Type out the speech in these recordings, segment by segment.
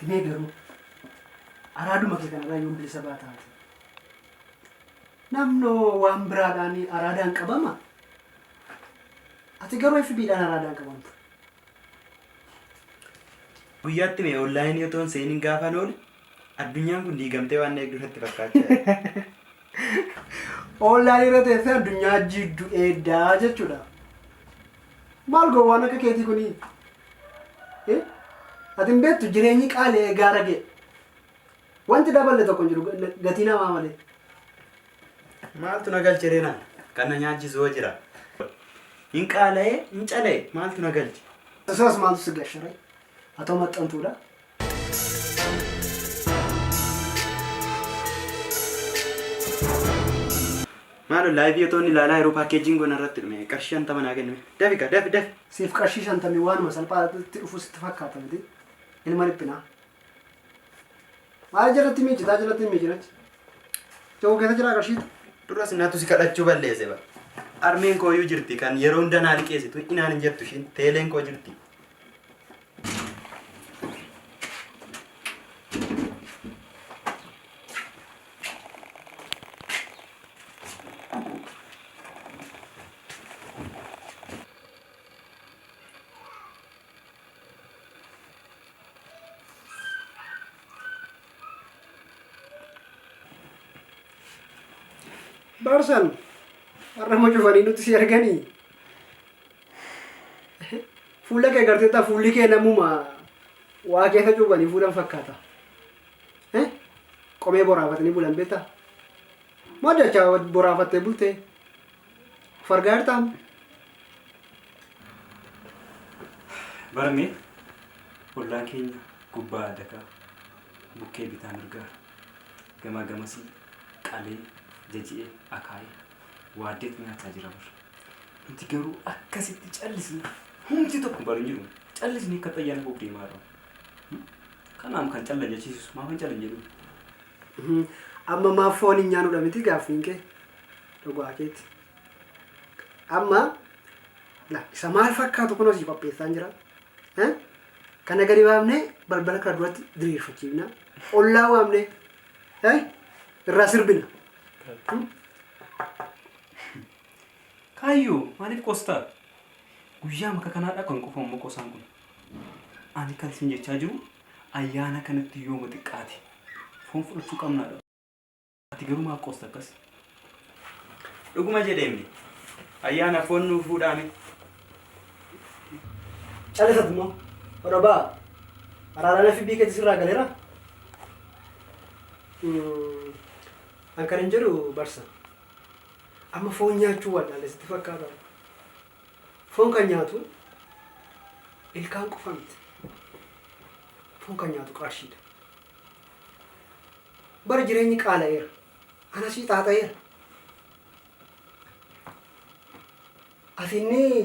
Mee garuu araaduma kee kanarraa yoom bilisa baata ati? Namnoo waan biraadhaan araadaan qabama. Ati garuu FB dhaan araadaan qabamta. Guyyaatti mee online otoo hin seenin gaafan oole addunyaan kun diigamtee waan na eegdu natti fakkaachaa jira. Online irra teessee addunyaa jiddu eeddaa jechuudha. Maal gowwaan akka keetii kunii? Eh? Ati hin beektu jireenyi qaala'ee gaara ga'e. Wanti daballe tokko hin jiru gatii namaa malee. Maaltu na galche ree naan? Kan na nyaachisu hoo jira. Hin qaala'ee, hin cala'e maaltu na galche? Isas maaltu si gashe ree? Atoo maxxantuudha. Maaloo live otoo inni ilaalaa yeroo packageiin kun irratti dhume qarshii 50 naa kenni. Dafi kaa dafi dafi. Siif qarshii shantamii waanuma salphaatti dhufu sitti fakkaata miti. Ilma dhiphinaa. Maal jalatti miicitaa jalatti hin miicinachi. Ta'uu keessa jira qarshiitu. Duras natu si kadhachuu balleesse ba. Harmeen kooyyuu jirti kan yeroo hunda naa liqeessitu inaan hin jettu ishiin teeleen koo jirti. Barsan har'a immoo cufanii nutti si arganii. Fuula kee garteetta fuulli kee namuma waa keessa cuubanii fuudhan fakkaata. Qomee boraafatanii bulan beektaa? Moo dachaa boraafattee bultee? Of argaa jirtaa? Barmee ollaan keenya gubbaa dakaa bukkee bitaa mirgaa gamaa gamasii qalee jaji'ee akaayee waaddeetu nyaataa jira bar. Nuti garuu akkasitti callisne humti tokko bar hin jiru. Callisnee akka xayyaana fuuf deemaa jirra. Kanaaf kan callan jechiisisu maaf hin callan jedhu. Amma maaf foon hin nyaanudha miti gaaffiin kee? Dhugaa keeti. Amma la isa maal fakkaatu kun asii qopheessaan jira. Eh? Kana gadi baafnee balbala kana duratti diriirfachiifna. Ollaa waamnee eh? Irraa sirbina. Kaayyoo maaliif qostaa? Guyyaa maka kanaadha kan qofa immoo qosaan kun. Ani kan sin jechaa jiru ayyaana kanatti yooma xiqqaate foon fudhachuu qabnaadha. Ati garuu maaf qoosta akkas? Dhuguma jedheemmi. Ayyaana foon nuu fuudhaame. Callisat immoo. Odobaa. Araaraan FB keetti sirraa galeera. An kan hin jedhu barsa. Amma foon nyaachuu wallaale sitti fakkaata. Foon kan nyaatu ilkaan qofa miti. Foon kan nyaatu qarshiidha. Bara jireenyi qaala'eera. Anasii xaaxa'eera. Ati inni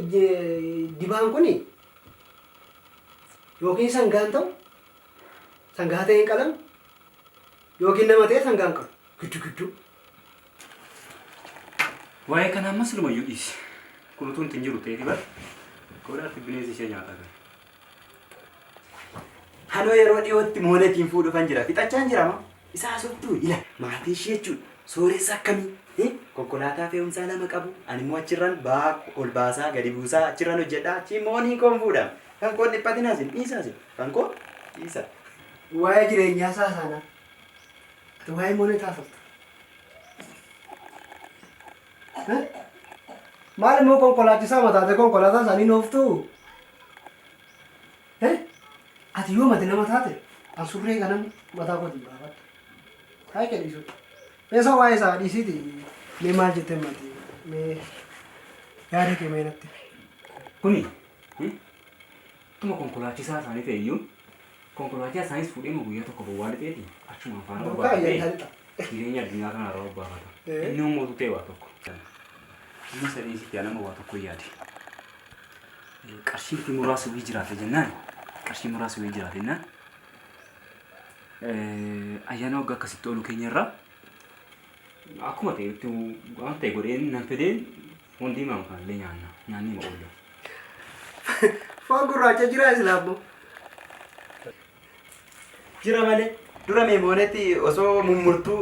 dibaan kuni yookiin sangaan ta'u sangaa ta'ee hin qalamu yookiin nama ta'ee sangaan qalu giddu gidduu. Waa'ee kanaa ammas silumayyuu dhiisi. Kun utuu hin jiru ta'eeti bar. Godhaatti bineensi ishee nyaata kan. Anoo yeroo dhiyootti moonetiin fuudhufan jira. Fixachaan jira moo? Isa haasoftuu ila maatii ishee jechuudha. Sooressa akkamii? Eh, Konkolaataa fe'umsaa lama qabu. Ani immoo achirran ba'aa ol baasaa gadi buusaa achirran hojjedha. Achii moonii koon fuudha. Kan koo dhiphatinaa isin dhiisaa isin. Kan koo dhiisaa. Waa'ee jireenyaa isaa saanaa. Ati waa'ee moonee taasifta. Eh? Maal immoo konkolaachisaa mataatee konkolaataa isaanii nooftuu? Eh? Ati yoo mati nama taate an surree kanan mataa kootiin baafadha. Taa'ee kee dhiisuu. Meeshaa waa'ee isaa dhiisiiti mee maal jettee mati mee yaada kee mee natti. Kuni tuma konkolaachisaa isaanii ta'e iyyuu konkolaachisaa isaaniis fuudhee guyyaa tokko bowwaa lixeeti achumaan faana Burqaa obbaafatee ayyaana lixa. Jireenya addunyaa kana irraa obbaafata. Eh. Inni immoo ta'e waa tokko. Inni sadii sitti nama waa tokko yaade. Qarshiin muraasa wayii jiraate jennaan qarshii muraasa wayii jiraate jennaan ayyaana waggaa akkasitti oolu keenya irraa akkuma ta'etti waan ta'e godheen nan fideen foon diimaa kanallee nyaanna nyaannee ma oolla. Foon gurraacha jira islaammoo. Jira malee dura meemoonetti osoo mummurtuu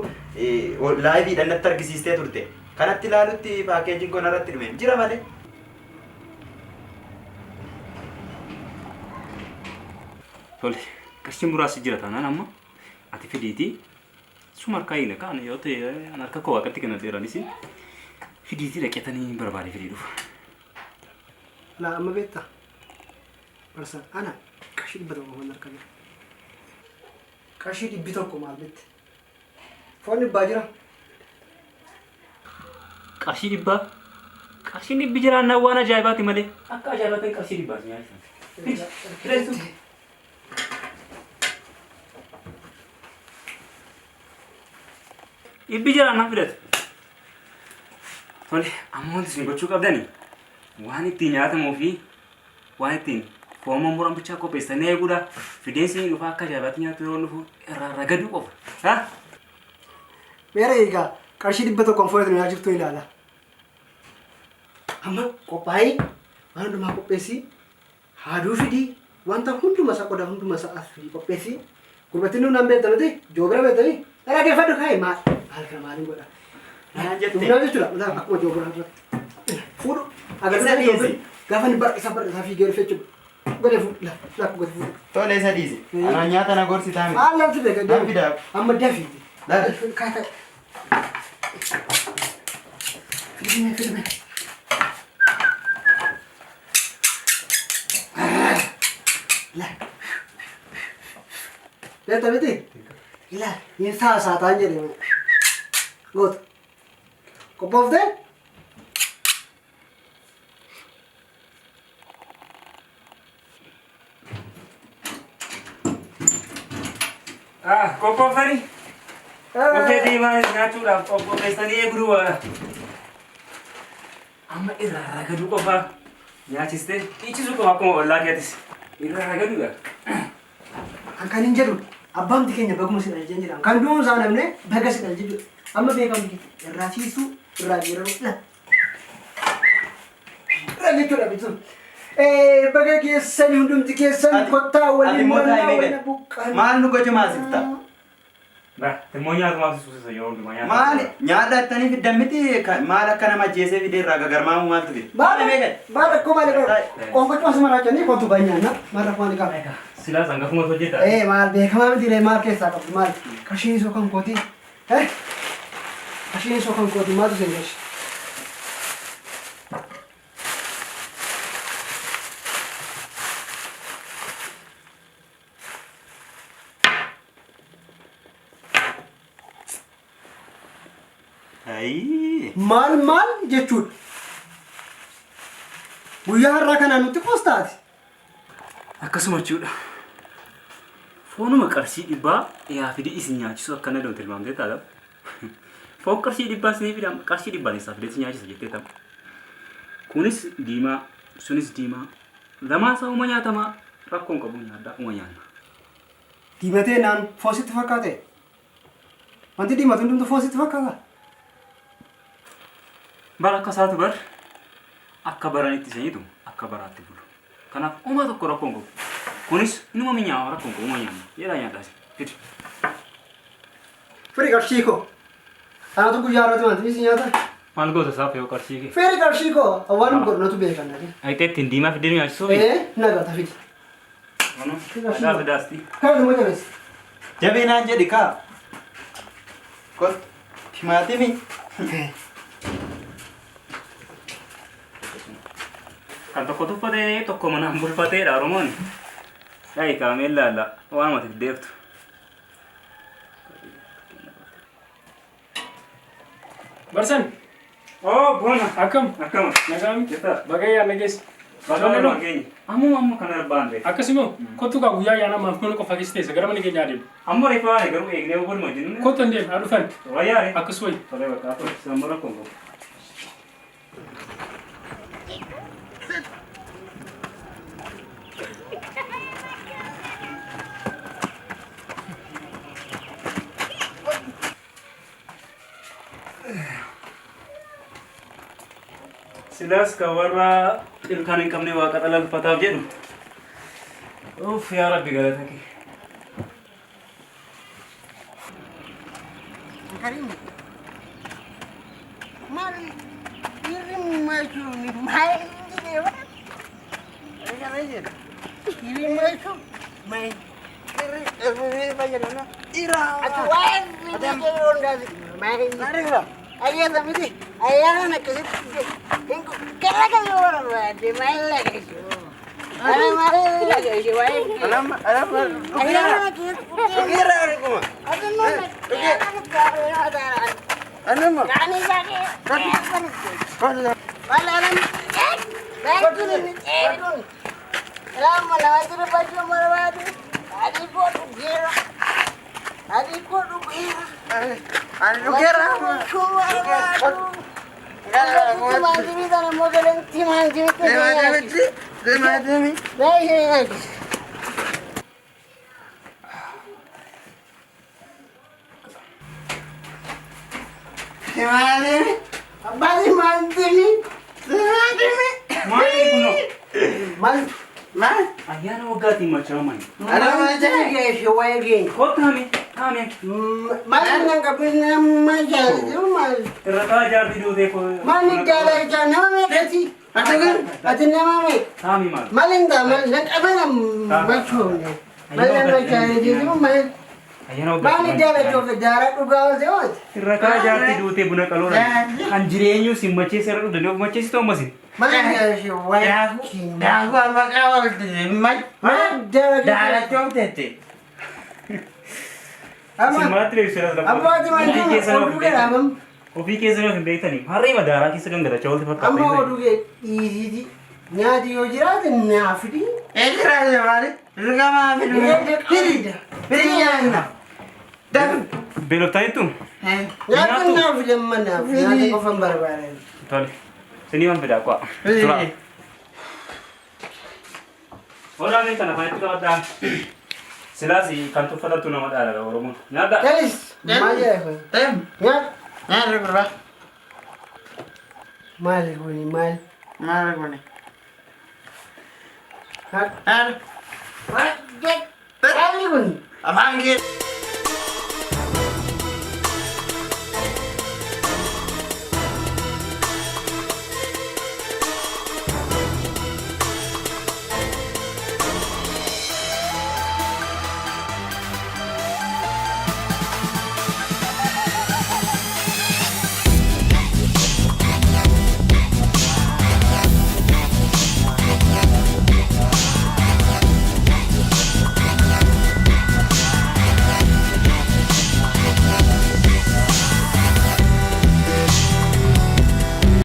laayiviidhaan natti argisiistee turte. Kanatti ilaalutti paakeejiin kun irratti dhume. Jira malee. Tole, qarshiin muraasni jira taanaan amma ati fidiitii suma harkaa hiina kaan yoo ta'e an harka koo waaqatti kennadheeranis fidiitii dhaqeetanii barbaade fidii dhufa. Laa amma beektaa? Barsaa ana qarshii 100 qofaan harka jira. Qarshii 100 maal bitte? Foon dhibbaa jira. Qarshii dhibbaa? Qarshiin dhibbi jiraannaan waan ajaa'ibaati malee akka ajaa'ibaatiin qarshii dhibbaa si nyaachisan. Fidi. Dhibbi jiraannaan fidatu. Tole, amma wanti isin gochuu qabdani waan ittiin nyaatamuu fi waan ittiin foon mummuran bichaa qopheessanii eeguudha. Fideen isin dhufaa akka ajaa'ibaatti nyaatu yeroo dhufu irraa ragaduu qofa. Ha? Meera egaa qarshii 100 foon itti nyaachiftu ilaala. Amma qophaa'ii waan hundumaa qopheessii haaduu fidii wanta hunduma isaa qodaa hunduma isaa as fidii qopheessii gurbattiin nuun beekta miti joobira beektanii dhaggeeffadhu kaa'e maal maal kana maaliin godha. Maal jette? Dhugna jechuudha mataa akkuma joobira irratti fuudhu agarsiisa Isa dhiisi. joobira gaafa inni barqisaa barqisaa fiigee dhufe jechuudha. Godhe fuudhu lakku godhe fuudhu. Tole isa dhiisi. Anaan nyaata na gorsitaa miti. Maal lamti beeka Nan fidaa. Amma dafiiti. Laal. Kaa'e. Fidime fidime. Beekta miti? Ilaa hin saasaataan jedhee goota. Qophooftee? Ah, qophooftanii? Buffee diimaa nyaachuudhaaf qopheessanii eegduu amma irraa ragaduu qofaa nyaachistee dhiichisuu qofa akkuma ollaa keetis irraa ragaduudha. Kan kan hin jedhu abbaamti keenya baguma si dhalchee jedhama. Kan du'uun isaa namne baga si dhalchee jedhu. Amma beekamti keenya irraa siisuu irraa geeraruu. Irraa jechuudha bitu. Baga keessan hundumti keessan kottaa Ati waliin immoo taa'ii murannaa meeqa? waliin buqqaan. Maal nu gocha maasifta? Immoo nyaatumaaf suusisa yeroo hundumaa nyaata. Maali nyaata attanii fiddan miti maal akka nama ajjeesee fidee irraa gagarmaamuu maaltu fide? Maal meeqa? maal rakkoo maal qaba? Qoonqochuu asuma raachanii kottu baay'inaan maal rakkoo maal qaba? Silaas hangafuma hojjeta. Maal beekamaa miti ree maal keessaa qabdu maal? Qarshiin isoo kan kooti. Qarshiin isoo kan kooti maaltu seen gashi? Ayii. Maal maal jechuudha? Guyyaa har'aa kanaa nutti qoostaati. Akkasuma jechuudha. Foonuma qarshii dhibbaa yaa fidii isin nyaachisu akka na tilmaamtee taata. Foon qarshii dhibbaa isinii fida qarshii dhibbaan isaa fidee isin nyaachisa jettee ta'a. Kunis diimaa sunis diimaa lamaan isaa uma nyaatamaa rakkoon qabu nyaadhaa uma nyaanna. Diimatee naan foon sitti fakkaate? Wanti diimatu hundumtu foon sitti fakkaata? Bara akka isaatu bar akka baranitti isiniitu akka baraatti bulu. Kanaaf uma tokko rakkoon qabu. Kunis inuma minyaawa rakkoon qabu uma nyaanna. Jedhaa nyaadhaas. Fidi. Firi qarshii koo. Anatu guyyaa har'aatti wanti si nyaata? Maal goota isaaf yoo qarshii kee? Firi qarshii koo waan godhu natu beekan nage. Ayitee ittiin diimaa fidee nyaachisuu? Nagata fidi. Dhagaa fidaasti. Kanuma jabeessi. Jabee naan jedhi kaa. Kottu timaatimii. Kan tokko tuffatee tokko manaan bulfateedha Oromoon. Dhaayi kaamee laalla waan matiif deeftu. Barsan, Oo boona. akkam? Akkama. Nagaa miti? Jirta. Baga ayyaana geesse. Baga walumaan geenye. Ammuma amma kana ba'an reefu. Akkasuma kottu kaa guyyaa ayyaanaa maaf mana qofa keessa teessa gara mana keenyaa adeemu. Amma reefu waan garuu eegnee walumaa jennu. Kottu hin deemu haa dhufan. Wayyaare. Akkas wayi. Tolee bakka afur sammuu rakkoon qabu. Silaas kan warra ilkaan hin qabne waaqa xalalfataaf jedhu. Uff yaa Rabbi galata kee. Karim. Maal dhiirri machuun maal jedhee bara? Dhiirri machuun maal? Ati waa'ee maal? Ayyaana miti ayyaana akkasitti gara kan yoo barbaade maal lageessu? Ana maal lageessu waa'ee? Ayyaana akkasitti. Ati nuti Maali kunoo? Maal? Ayyaana waggaatiin machaa'aman. Maal? Kottu haame haame. Maal nan qabin nama jaalatu maal? Irra taa jaartii duutee koo. Maal jaalachaa nama meeqati? Ati nama meeqa? Haami maal? Maal hin ta'a maal nan qabin machuufne. Maal nama jaalatu maal? Ayyaana Maal waggaatiin jaalatu jaara dhugaa ol ta'ooti? Irra taa jaartii duutee buna qaloodha. Kan jireenyuu si macheessa irra dhugdanii of macheessitu ammasin. Maal jaalatu waa'ee? Maal jaalatu? Isin maaltti deebisu jedhaa Abbaati maal oduu jedhamam. Ofii keessan of hin beektanii harree madaaraa keessa gangalachaa oolti Amma fakkaata. oduu kee dhiisiiti. Nyaati yoo jiraate naaf fidi. Beeloftaanittu? Nyaata naaf fidi amma naaf. Nyaata qofa hin barbaadan. Tole. Sinii waan fidaa qo'a. Tura. Horaa mee kana afaanitti qabadhaa. Silaas kan tuffatattu nama dhaala Oromoon. Nyaadhaa. Galis maal jedhama? Nyaata maali kuni maal? Maali kuni? Afaan kee.